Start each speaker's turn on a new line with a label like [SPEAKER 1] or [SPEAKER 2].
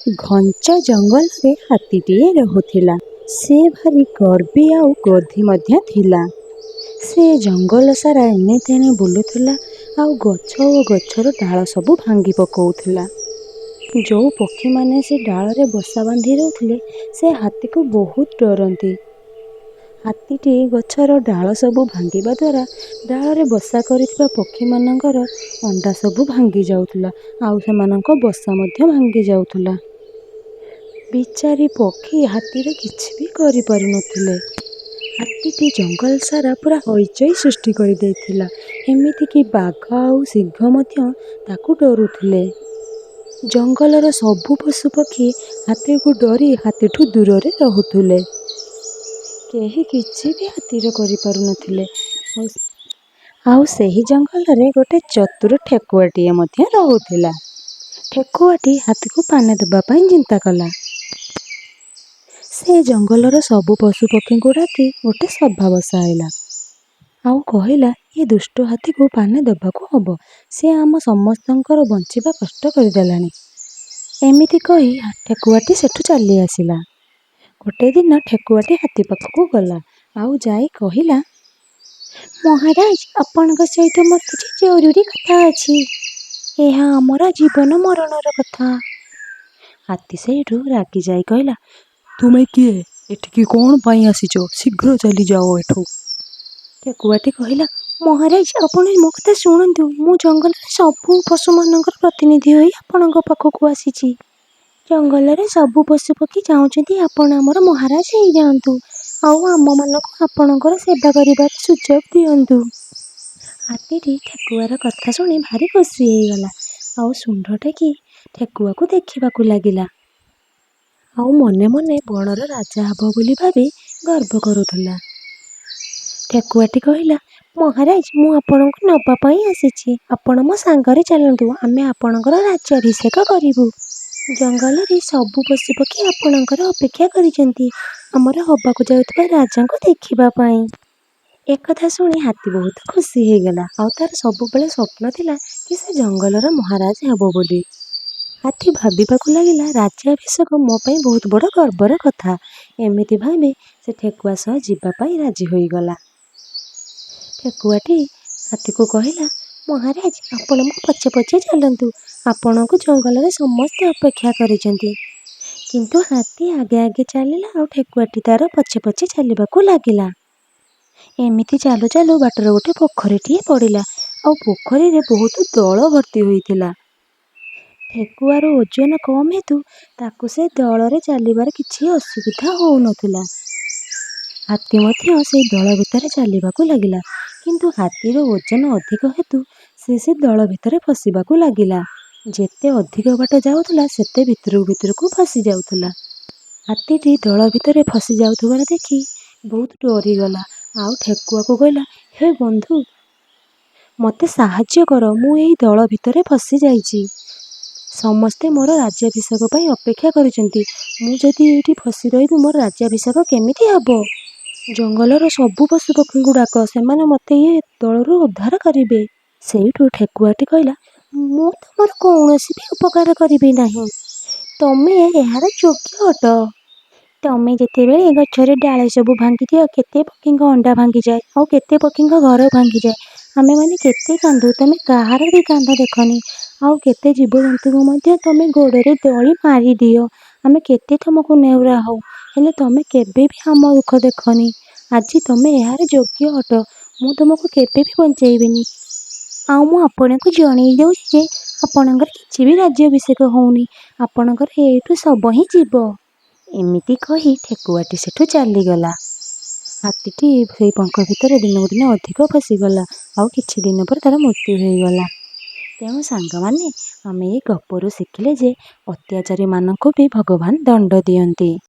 [SPEAKER 1] ଘଞ୍ଚ ଜଙ୍ଗଲରେ ହାତୀଟିଏ ରହୁଥିଲା। ସେ ଭାରି ଗର୍ବୀ ଆଉ କ୍ରୋଧୀ ମଧ୍ୟ ଥିଲା। ସେ ଜଙ୍ଗଲ ସାରା ଏଣେ ତେଣେ ବୁଲୁଥିଲା ଆଉ ଗଛ ଓ ଗଛର ଡାଳ ସବୁ ଭାଙ୍ଗି ପକଉଥିଲା। ଯେଉଁ ପକ୍ଷୀମାନେ ସେ ଡାଳରେ ବସା ବାନ୍ଧି ରହୁଥିଲେ, ସେ ହାତୀକୁ ବହୁତ ଡରନ୍ତି। ହାତୀଟି ଗଛର ଡାଳ ସବୁ ଭାଙ୍ଗିବା ଦ୍ୱାରା ଡାଳରେ ବସା କରିଥିବା ପକ୍ଷୀମାନଙ୍କର ଅଣ୍ଡା ସବୁ ଭାଙ୍ଗି ଯାଉଥିଲା ଆଉ ସେମାନଙ୍କ ବସା ମଧ୍ୟ ଭାଙ୍ଗି ଯାଉଥିଲା। ବିଚାରି ପକ୍ଷୀ ହାତୀର କିଛି ବି କରିପାରୁନଥିଲେ। ହାତୀଟି ଜଙ୍ଗଲ ସାରା ପୁରା ହଇଚଇ ସୃଷ୍ଟି କରିଦେଇଥିଲା। ଏମିତିକି ବାଘ ଆଉ ସିଂହ ମଧ୍ୟ ତାକୁ ଡରୁଥିଲେ। ଜଙ୍ଗଲର ସବୁ ପଶୁପକ୍ଷୀ ହାତୀକୁ ଡରି ହାତୀଠୁ ଦୂରରେ ରହୁଥିଲେ। କେହି କିଛି ବି ହାତୀର କରିପାରୁନଥିଲେ। ଆଉ ସେହି ଜଙ୍ଗଲରେ ଗୋଟେ ଚତୁର ଠେକୁଆଟିଏ ମଧ୍ୟ ରହୁଥିଲା। ଠେକୁଆଟି ହାତୀକୁ ପାନେ ଦେବା ପାଇଁ ଚିନ୍ତା କଲା। ସେ ଜଙ୍ଗଲର ସବୁ ପଶୁପକ୍ଷୀଙ୍କୁ ଡାକି ଗୋଟେ ସଭା ବସାଇଲା ଆଉ କହିଲା, ଏ ଦୁଷ୍ଟ ହାତୀକୁ ପାନେ ଦେବାକୁ ହବ। ସେ ଆମ ସମସ୍ତଙ୍କର ବଞ୍ଚିବା କଷ୍ଟ କରିଦେଲାଣି। ଏମିତି କହି ଠେକୁଆଟି ସେଠୁ ଚାଲି ଆସିଲା। ଗୋଟେ ଦିନ ଠେକୁଆଟି ହାତୀ ପାଖକୁ ଗଲା ଆଉ ଯାଇ କହିଲା, ମହାରାଜ, ଆପଣଙ୍କ ସହିତ ମୋର କିଛି ଜରୁରୀ କଥା ଅଛି। ଏହା ଆମର ଜୀବନ ମରଣର କଥା। ହାତୀ ସେଇଠୁ ରାଗି ଯାଇ କହିଲା, ତୁମେ କିଏ? ଏଠିକି କ'ଣ ପାଇଁ ଆସିଛ? ଶୀଘ୍ର ଚାଲିଯାଅ ଏଠୁ। ଠେକୁଆଟି କହିଲା, ମହାରାଜ, ଆପଣ ମୋ କଥା ଶୁଣନ୍ତୁ। ମୁଁ ଜଙ୍ଗଲର ସବୁ ପଶୁମାନଙ୍କର ପ୍ରତିନିଧି ହୋଇ ଆପଣଙ୍କ ପାଖକୁ ଆସିଛି। ଜଙ୍ଗଲରେ ସବୁ ପଶୁପକ୍ଷୀ ଚାହୁଁଛନ୍ତି ଆପଣ ଆମର ମହାରାଜ ହେଇଯାଆନ୍ତୁ ଆଉ ଆମମାନଙ୍କୁ ଆପଣଙ୍କର ସେବା କରିବାର ସୁଯୋଗ ଦିଅନ୍ତୁ। ହାତୀଟି ଠେକୁଆର କଥା ଶୁଣି ଭାରି ଖୁସି ହେଇଗଲା ଆଉ ଶୁଣ୍ଢ ଟେକି ଠେକୁଆକୁ ଦେଖିବାକୁ ଲାଗିଲା ଆଉ ମନେ ମନେ ବଣର ରାଜା ହେବ ବୋଲି ଭାବି ଗର୍ବ କରୁଥିଲା। ଠେକୁଆଟି କହିଲା, ମହାରାଜ, ମୁଁ ଆପଣଙ୍କୁ ନେବା ପାଇଁ ଆସିଛି। ଆପଣ ମୋ ସାଙ୍ଗରେ ଚାଲନ୍ତୁ, ଆମେ ଆପଣଙ୍କର ରାଜ୍ୟାଭିଷେକ କରିବୁ। ଜଙ୍ଗଲରେ ସବୁ ପଶୁପକ୍ଷୀ ଆପଣଙ୍କର ଅପେକ୍ଷା କରିଛନ୍ତି ଆମର ହେବାକୁ ଯାଉଥିବା ରାଜାଙ୍କୁ ଦେଖିବା ପାଇଁ। ଏକଥା ଶୁଣି ହାତୀ ବହୁତ ଖୁସି ହେଇଗଲା ଆଉ ତାର ସବୁବେଳେ ସ୍ୱପ୍ନ ଥିଲା କି ସେ ଜଙ୍ଗଲର ମହାରାଜ ହେବ ବୋଲି। ହାତୀ ଭାବିବାକୁ ଲାଗିଲା, ରାଜ୍ୟାଭିଷେକ ମୋ ପାଇଁ ବହୁତ ବଡ଼ ଗର୍ବର କଥା। ଏମିତି ଭାବି ସେ ଠେକୁଆ ସହ ଯିବା ପାଇଁ ରାଜି ହୋଇଗଲା। ଠେକୁଆଟି ହାତୀକୁ କହିଲା, ମହାରାଜ, ଆପଣ ମୋ ପଛେ ପଛେ ଚାଲନ୍ତୁ। ଆପଣଙ୍କୁ ଜଙ୍ଗଲରେ ସମସ୍ତେ ଅପେକ୍ଷା କରିଛନ୍ତି। କିନ୍ତୁ ହାତୀ ଆଗେ ଆଗେ ଚାଲିଲା ଆଉ ଠେକୁଆଟି ତାର ପଛେ ପଛେ ଚାଲିବାକୁ ଲାଗିଲା। ଏମିତି ଚାଲୁ ଚାଲୁ ବାଟରେ ଗୋଟେ ପୋଖରୀଟିଏ ପଡ଼ିଲା ଆଉ ପୋଖରୀରେ ବହୁତ ଦଳ ଭର୍ତ୍ତି ହୋଇଥିଲା। ଠେକୁଆର ଓଜନ କମ୍ ହେତୁ ତାକୁ ସେ ଦଳରେ ଚାଲିବାରେ କିଛି ଅସୁବିଧା ହେଉନଥିଲା। ହାତୀ ମଧ୍ୟ ସେଇ ଦଳ ଭିତରେ ଚାଲିବାକୁ ଲାଗିଲା, କିନ୍ତୁ ହାତୀର ଓଜନ ଅଧିକ ହେତୁ ସେ ସେ ଦଳ ଭିତରେ ଫସିବାକୁ ଲାଗିଲା। ଯେତେ ଅଧିକ ବାଟ ଯାଉଥିଲା, ସେତେ ଭିତରକୁ ଭିତରକୁ ଫସି ଯାଉଥିଲା। ହାତୀଟି ଦଳ ଭିତରେ ଫସି ଯାଉଥିବାର ଦେଖି ବହୁତ ଡରିଗଲା ଆଉ ଠେକୁଆକୁ କହିଲା, ହେ ବନ୍ଧୁ, ମୋତେ ସାହାଯ୍ୟ କର, ମୁଁ ଏଇ ଦଳ ଭିତରେ ଫସି ଯାଇଛି। ସମସ୍ତେ ମୋର ରାଜ୍ୟାଭିଷେକ ପାଇଁ ଅପେକ୍ଷା କରିଛନ୍ତି। ମୁଁ ଯଦି ଏଇଠି ଫସି ରହିବି, ମୋର ରାଜ୍ୟାଭିଷେକ କେମିତି ହେବ? ଜଙ୍ଗଲର ସବୁ ପଶୁପକ୍ଷୀଙ୍କୁ ଡାକ, ସେମାନେ ମୋତେ ଏ ଦଳରୁ ଉଦ୍ଧାର କରିବେ। ସେଇଠୁ ଠେକୁଆଟି କହିଲା, ମୁଁ ତୁମର କୌଣସି ବି ଉପକାର କରିବି ନାହିଁ। ତମେ ଏହାର ଯୋଗ୍ୟ ଅଟ। ତମେ ଯେତେବେଳେ ଗଛରେ ଡାଳ ସବୁ ଭାଙ୍ଗିଦିଅ, କେତେ ପକ୍ଷୀଙ୍କ ଅଣ୍ଡା ଭାଙ୍ଗିଯାଏ ଆଉ କେତେ ପକ୍ଷୀଙ୍କ ଘର ଭାଙ୍ଗିଯାଏ। ଆମେମାନେ କେତେ କାନ୍ଦୁ, ତମେ କାହାର ବି କାନ୍ଦ ଦେଖନି। ଆଉ କେତେ ଜୀବଜନ୍ତୁଙ୍କୁ ମଧ୍ୟ ତମେ ଗୋଡ଼ରେ ଦଳି ମାରିଦିଅ। ଆମେ କେତେ ତମକୁ ନେହୁରା ହଉ, ହେଲେ ତମେ କେବେ ବି ଆମ ଦୁଃଖ ଦେଖନି। ଆଜି ତମେ ଏହାର ଯୋଗ୍ୟ ଅଟ। ମୁଁ ତୁମକୁ କେବେ ବି ବଞ୍ଚେଇବିନି। ଆଉ ମୁଁ ଆପଣଙ୍କୁ ଜଣେଇ ଦେଉଛି ଯେ ଆପଣଙ୍କର କିଛି ବି ରାଜ୍ୟାଭିଷେକ ହେଉନି, ଆପଣଙ୍କର ଏଇଠୁ ଶବ ହିଁ ଯିବ। ଏମିତି କହି ଠେକୁଆଟି ସେଠୁ ଚାଲିଗଲା। ହାତୀଟି ସେଇ ପଙ୍କ ଭିତରେ ଦିନକୁ ଦିନ ଅଧିକ ଫସିଗଲା ଆଉ କିଛି ଦିନ ପରେ ତାର ମୃତ୍ୟୁ ହେଇଗଲା। ତେଣୁ ସାଙ୍ଗମାନେ, ଆମେ ଏଇ ଗପରୁ ଶିଖିଲେ ଯେ ଅତ୍ୟାଚାରୀମାନଙ୍କୁ ବି ଭଗବାନ ଦଣ୍ଡ ଦିଅନ୍ତି।